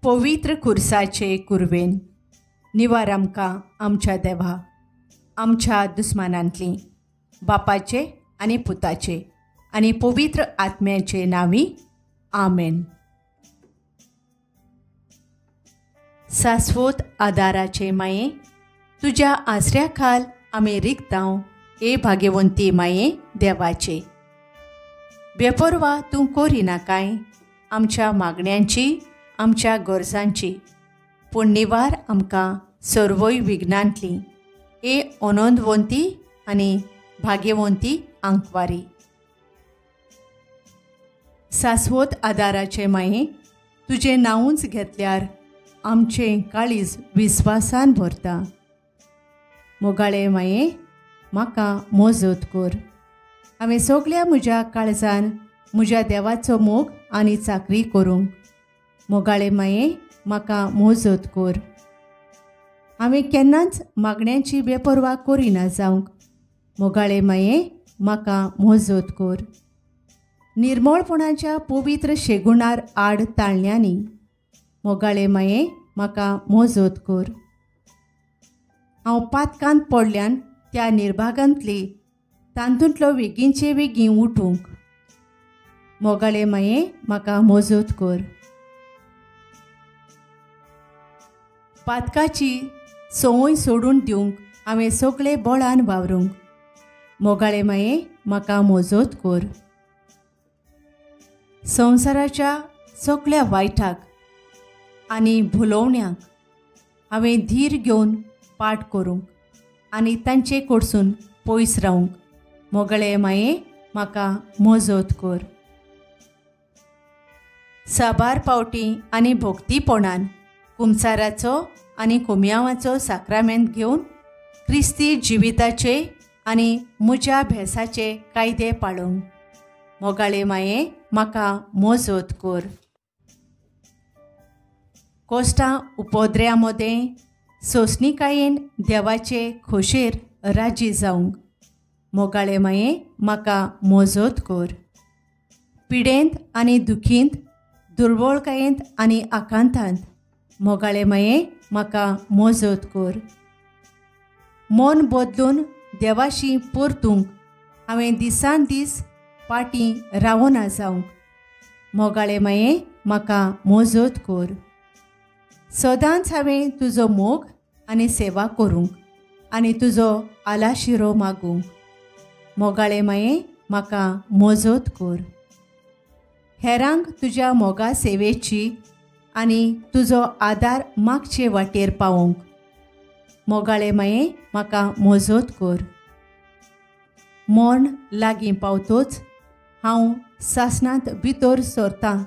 पवित्र खुर्साचे कुरवेन निवार आमकां आमच्या देवा, आमच्या दुस्मानांतली, बापाचे आनी पुताचे आनी पवित्र आत्म्याचे नांवी, आमेन. सास्वत आदाराचे माये, तुज्या आसऱ्या खाल आमी रिगतांव, ए भाग्यवंती माये देवाचे. बेपर्वा तूं करिनाकाय आमच्या मागण्यांची, आमच्या गरजांची, पूण निवार आमकां सर्वय विघ्नांतली, ए अनंदवंती आनी भाग्यवंती आंकवारी. सास्वत आदाराचे माये, तुजें नांवूच घेतल्यार आमचें काळीज विस्वासान भरता. मोगाळे माये, म्हाका मोजत कर. हांवें सगल्या म्हज्या काळजान म्हज्या देवाचो मोग आनी चाकरी करूंक. मोगाळे माये, म्हाका मोजत कर. हांवें केन्नाच मागण्यांची बेपर्वा करिना जावंक. मोगाळे माये, म्हाका मोजत कर. निर्मळपणाच्या पवित्र शेगुणार आड ताळण्यांनी मोगाळे माये, म्हाका मोजत कर. हांव पातकांत पडल्यान त्या निर्भागांतली तातूंतलो वेगींचे वेगीं उठूंक. मोगाळे माये, म्हाका मोजत कर. पातकाची संवय सोडून दिवंक हांवें सगळे बळान वावरूंक. मोगाळे माये, म्हाका मोजत कर. संवसाराच्या सगळ्या वायटाक आनी भुलोवण्याक हांवें धीर घेवन पाठ करूंक आनी तांचे कडसून पयस रावंक. मोगळे माये, म्हाका मोजत कर. साबार पावटी आनी भक्तीपणान कुमसाराचो आनी कोमयांवाचो साक्रामेंत घेवन क्रिस्ती जिविताचे आनी म्हज्या भेसाचे कायदे पाळूंक. मोगाळे माये, म्हाका मोजत कर. कोश्टां उपद्र्या मदें सोंसणिकायेन देवाचे खोशेर राजी जावंक. मोगाळे माये, म्हाका मोजत कर. पिडेंत आनी दुखींत, दुर्बळकायेंत आनी आकांतांत मोगाळे माये, म्हाका मोजत कर. मन बदलून देवाशी परतूंक हांवें दिसान दीस पाटीं रावना जावंक. मोगाळे माये, म्हाका मोजत कर. सदांच हांवें तुजो मोग आनी सेवा करूंक आनी तुजो आलाशिरो मागूंक. मोगाळे माये, म्हाका मोजत कर. हेरांक तुज्या मोगा सेवेची आनी तुजो आदार मागचे वाटेर पावोवंक. मोगाळे माये, म्हाका मोजत कर. मर्ण लागीं पावतोच हांव सासणांत भितर सरतां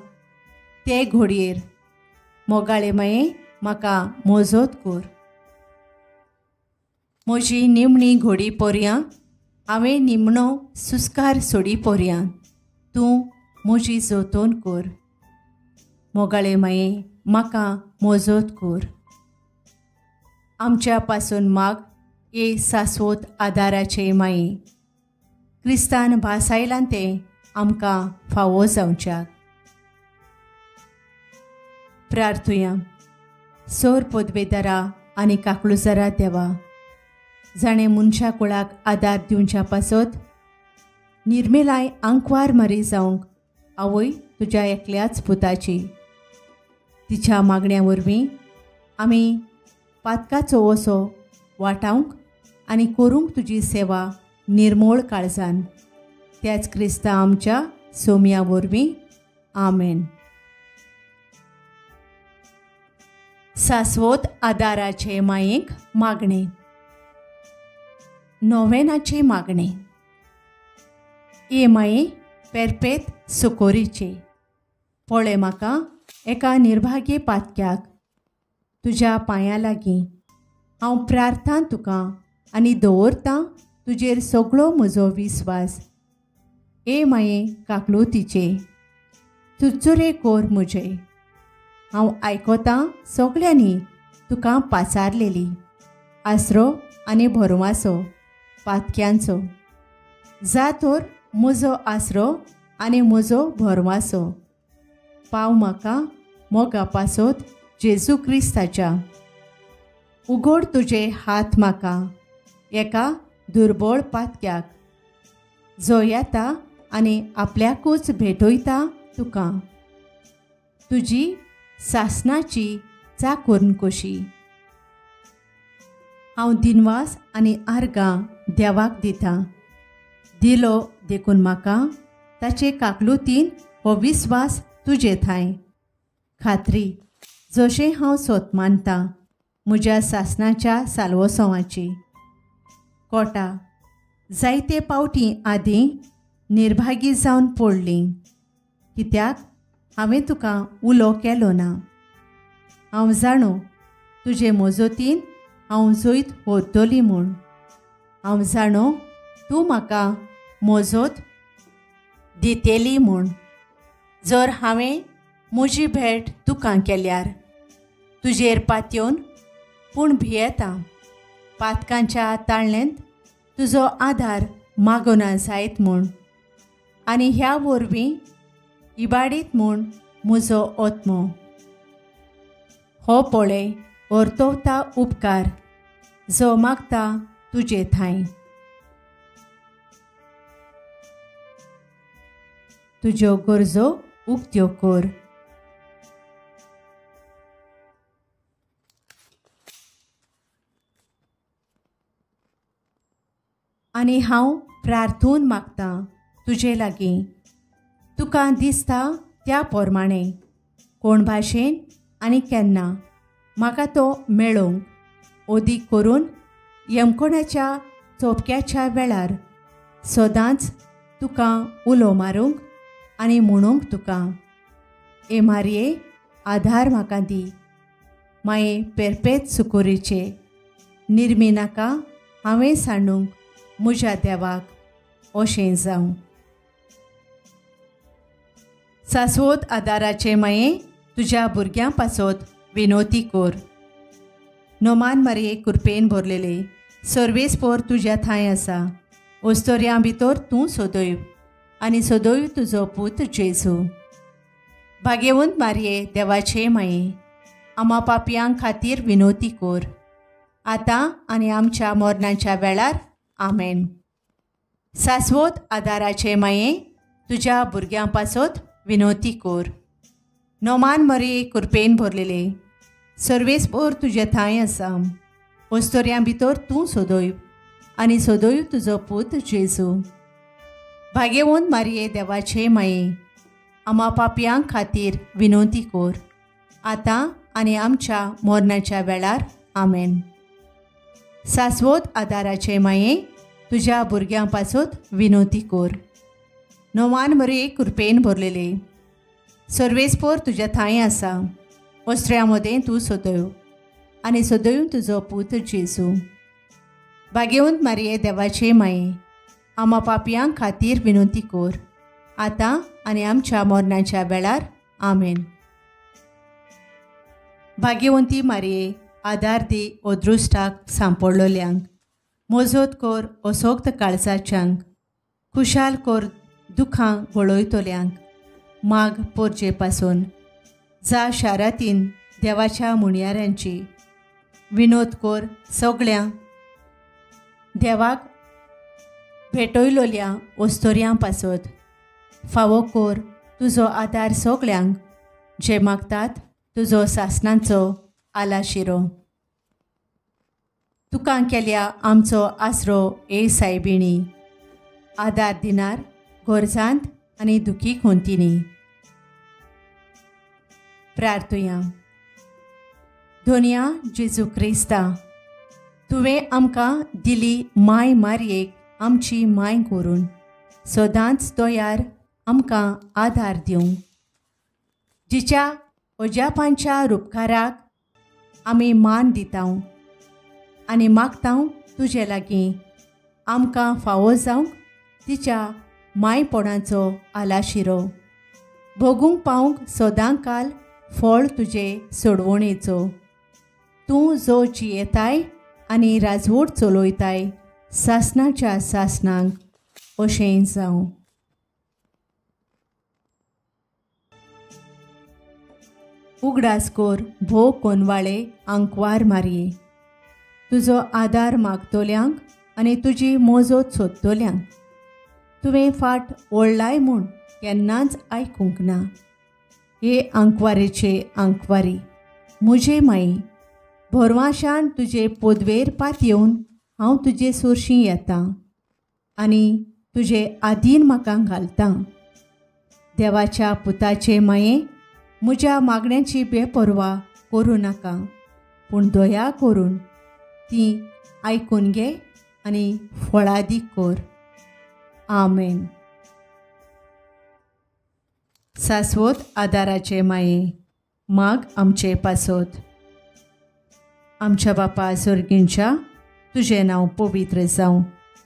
ते घोडयेर. मोगाळे माये, म्हाका मोजत कर. म्हजी निमणी घोडी पोरयां हांवें निमणो सुस्कार सोडी पोरयां तूं म्हजी जतन कर. मोगाळे माये, म्हाका मोजत कर. आमच्या पासून माग ए सास्वत आदाराचे माये, क्रिस्तान भासायलां तें आमकां फावो जावच्याक. प्रार्थुया. सोर पदवेदारा आनी काकळुजरा देवा, जाणें मनशा कुळाक आदार दिवच्या पासत निर्मेलाय आंकवार मारी जावंक आवय तुज्या एकल्याच पुताची, तिच्या मागण्या वरवीं आमी पातकाचो वसो वाटावंक आनी करूंक तुजी सेवा निर्मोळ काळजान, त्याच क्रिस्ता आमच्या सोम्या वरवीं, आमेन. सास्वत आदाराचे मायेक मागणें. नोवेनाचे मागणें. ए माये पेरपेत सुकोरीचे, पळय म्हाका एका निर्भागी पातक्याक तुज्या पांयां लागीं हांव प्रार्थना तुका आनी दवरतां तुजेर सगळो म्हजो विस्वास. ए माये काकलुतीचे, चुरचुरे कोर म्हजे, हांव आयकतां सगळ्यांनी तुका पाचारलेली आसरो आनी भरवासो पातक्यांचो. जा तर म्हजो आसरो आनी म्हजो भरवासो, पाव म्हाका मोगा पासत जेजू क्रिस्ताच्या। उगोड तुजे हात म्हाका एका दुर्बळ पातक्याक, जो येता आनी आपल्याकूच भेटयता तुका। तुजी सासनाची चाकून कशी। हांव दिनवास आनी आर्गां देवाक दिता, दिलो देखून म्हाका ताचे काकलुतीन हो विस्वास तुजे थांय। खात्री जशें हांव सोत मानता म्हज्या सासनाच्या साल्वोसवाची। कोटा जायते पावटी आदीं निर्भागी जावन पडली, कित्याक हांवें तुका उलो केलो ना। हांव जाणो तुजे मजतीन हांव जैत व्हरतली म्हूण। हांव जाणो तूं म्हाका मजत दितली म्हूण। जर हांवें म्हजी भेट तुका केल्यार तुजेर पातयेवन, पूण भियेता पातकांच्या ताळ्ळेंत तुजो आदार मागोना जायत म्हूण, आनी ह्या वरवीं इबाडीत म्हूण म्हजो आत्मो। हो पळय वर्तवता उपकार जो मागता तुजे थांय। तुज्यो गरजो उक्त्यो कर। आनी हांव प्रार्थून मागतां तुजे लागीं, तुका दिसता त्या प्रमाणें कोण भाशेन आनी केन्ना म्हाका तो मेळोवंक ओदीक करून यमकोणाच्या चोपक्याच्या वेळार सदांच तुका उलो मारूंक आनी म्हणूंक तुका, ए मारये आधार म्हाका दी, माये पेरपेत सुकोरीचे निर्मी नाका हांवें सांडूंक म्हज्या देवाक, अशें जावं। सासवत आदाराचे माये तुज्या भुरग्यां पासत विनोती कर। नोमान मारये कुरपेन भरलेले सर्वेस्पोर तुज्या थांय आसा, ओस्तोर्यां भितर तूं सदैव आनी सदैव तुजो पूत जेजू। भाग्यवंत मारये देवाचे माये आमा पापयां खातीर विनोती कर, आतां आनी आमच्या मरणाच्या वेळार। आमेन। सासवत आदाराचे माये तुज्या भुरग्यां पासत विनोती कर। नोमान मरये कुरपेन भरलेले सर्वेस्पोर तुजे थांय आसा, ओस्तोर्यां भितर तूं सदैव आनी सदैव तुजो पूत जेजू। भाग्यवंत मारये देवाचे माये आमा पापयां खातीर विनोती कर, आतां आनी आमच्या मरणाच्या वेळार। आमेन। सासवत आदाराचे माये तुज्या भुरग्यां पासत विनोती कर। नोमान मरये कुरपेन भरलेले सर्वेस्पोर तुज्या थांय आसा, ओस्त्र्यां मदें तूं सदैव आनी सदैव तुजो पूत जेजू। भाग्यवंत मारये देवाचे माये आमा पापयां खातीर विनोती कर, आतां आनी आमच्या मरणाच्या वेळार। आमेन। भाग्यवंती मारये आदार दी अदृश्टाक सांपडलोल्यांक, मजत कर असोक्त काळजाच्यांक, खुशाल कर दुखां गळयतल्यांक, माग पोरजे पासून जा शारातीन देवाच्या मुणयाऱ्यांची, विनोद कर सगळ्या देवाक भेटयलोल्या ओस्तोर्यां पासत, फावो कर तुजो आदार सगळ्यांक जे मागतात तुजो सासनाचो आलाशिरो। तुका केल्या आमचो आसरो ए सायबिणी, आदार दिनार गरजांत आनी दुखी खोंतिनी। प्रार्थुया। धोनिया जेजू क्रिस्ता, तुवें आमकां दिली माय मारयेक आमची माय करून सदांच तयार आमकां आदार दिवंक, जिच्या अजापांच्या रुपकाराक आमी मान दिता आनी मागता तुजे लागीं आमकां फावो जावंक तिच्या मायपणाचो आलाशिरो भोगूंक पावंक सदां काल फळ तुजे सोडवणेचो। तूं जो जियेताय आनी राजवट चलयताय सासनाच्या सासनांक अशें जावं। उगडास कोर भोव कोनवाळे आंकवार मारये, तुजो आदार मागतल्यांक आनी तुजी मोजोत सोदतल्यांक तुवें फाट ओडलाय म्हूण केन्नाच आयकूंक ना. हे आंकवारेचे आंकवारी म्हजे माई, भोरवाशान तुजे पोदवेर पातयेवन हांव तुजे सोरशीं येता आनी तुजे आदीन म्हाका घालता. देवाच्या पुताचे माये, म्हज्या मागण्यांची बेपर्वा करूं नाका, पूण दया करून ती आयकून घे आनी फळादीक कर. आमेन. सास्वत आदाराचे माये, माग आमचे पासत. आमच्या बापा सर्गींच्या, तुजें नांव पवित्र जावं,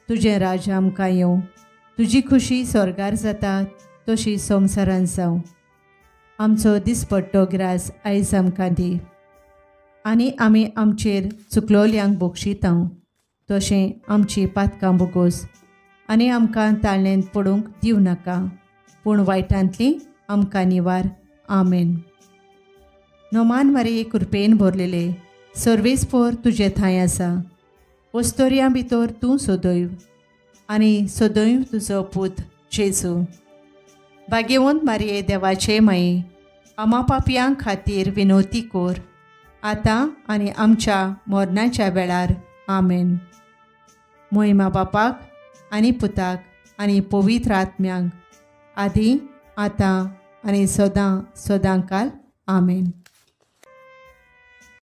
तुजें राज्य आमकां येवं, तुजी खुशी स्वर्गार जाता तशी संवसारांत जावं. आमचो दिसपट्टो ग्रास आयज आमकां दी आनी आमी आमचेर चुकलोल्यांक बक्षिता तशें आमची पातकां बोगोस आनी आमकां ताळ्ळेंत पडूंक दिवं नाका, पूण वायटांतली आमकां निवार. आमेन. नोमान मारये कृपेन भरलेले सर्वेस्पोर तुजे थंय आसा, वस्तोरयां भितर तूं सदैव आनी सदैव तुजो पूत जेजू. भाग्यवंत मारये देवाचे माये, आमा पापयां खातीर विनवती कोर आतां आनी आमच्या मरणाच्या वेळार. आमेन. मोहिमा बापाक आनी पुताक आनी पवित्र आत्म्यांक, आदी आतां आनी सदां सदां काल. आमेन.